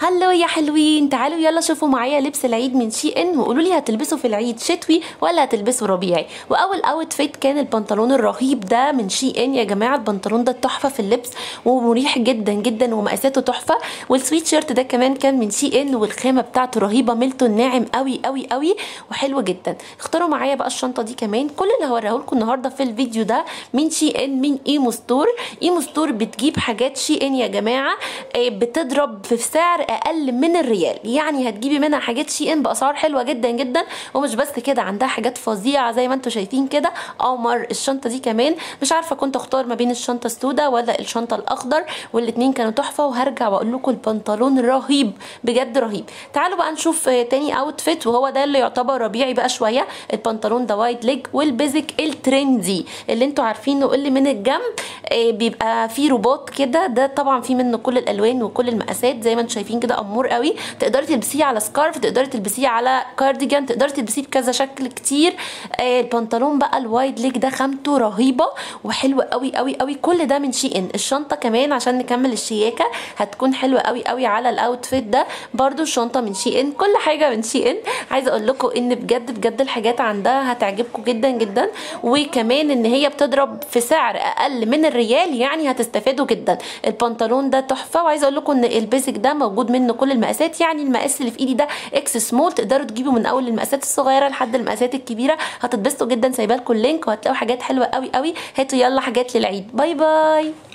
Hello يا حلوين، تعالوا يلا شوفوا معايا لبس العيد من SHEIN وقولوا لي هتلبسوا في العيد شتوي ولا هتلبسوا ربيعي. واول outfit كان البنطلون الرهيب ده من SHEIN. يا جماعة البنطلون ده تحفة في اللبس ومريح جدا جدا ومقاساته تحفة. والسويت شيرت ده كمان كان من SHEIN والخامه بتاعته رهيبة، ميلتون ناعم قوي قوي قوي وحلو جدا. اختاروا معايا بقى الشنطة دي كمان. كل اللي هوريه لكم النهارده في الفيديو ده من SHEIN، من ايمو ستور. ايمو ستور بتجيب حاجات SHEIN يا جماعة، بتضرب في سعر اقل من الريال، يعني هتجيبي منها حاجات SHEIN باسعار حلوة جدا جدا. ومش بس كده، عندها حاجات فظيعة زي ما انتم شايفين كده. قمر الشنطة دي كمان، مش عارفه كنت اختار ما بين الشنطة السوداء ولا الشنطة الاخضر، والاثنين كانوا تحفة. وهرجع واقول لكم البنطلون رهيب بجد رهيب. تعالوا بقى نشوف تاني outfit، وهو ده اللي يعتبر ربيعي بقى شوية. البنطلون ده wide leg وال basic ال trendy اللي انتم عارفينه، اللي من الجنب بيبقى فيه رباط كده. ده طبعا فيه منه كل الالوان وكل المقاسات زي ما انتم شايفين كده، امور قوي. تقدري تلبسيه على scarf، تقدري تلبسيه على كارديجان، تقدري تلبسيه بكذا شكل كتير. البنطلون بقى ال wide leg ده خامته رهيبة وحلو قوي قوي قوي. كل ده من SHEIN. الشنطة كمان عشان نكمل الشياكه هتكون حلوة قوي قوي على ال outfit ده. برده الشنطة من SHEIN، كل حاجة من SHEIN. عايزه اقول لكم ان بجد بجد الحاجات عندها هتعجبكم جدا جدا، وكمان ان هي بتضرب في سعر اقل من الريال، يعني هتستفادوا جدا. البنطلون ده تحفة. وعايزه اقول لكم ان ال basic ده موجود منه كل المقاسات، يعني المقاس اللي في ايدي ده اكس سمول، تقدروا تجيبوا من اول المقاسات الصغيرة لحد المقاسات الكبيرة. هتتبسطوا جدا. سايبه لكم ال link وهتلاقوا حاجات حلوة قوي قوي. هاتوا يلا حاجات للعيد. bye bye.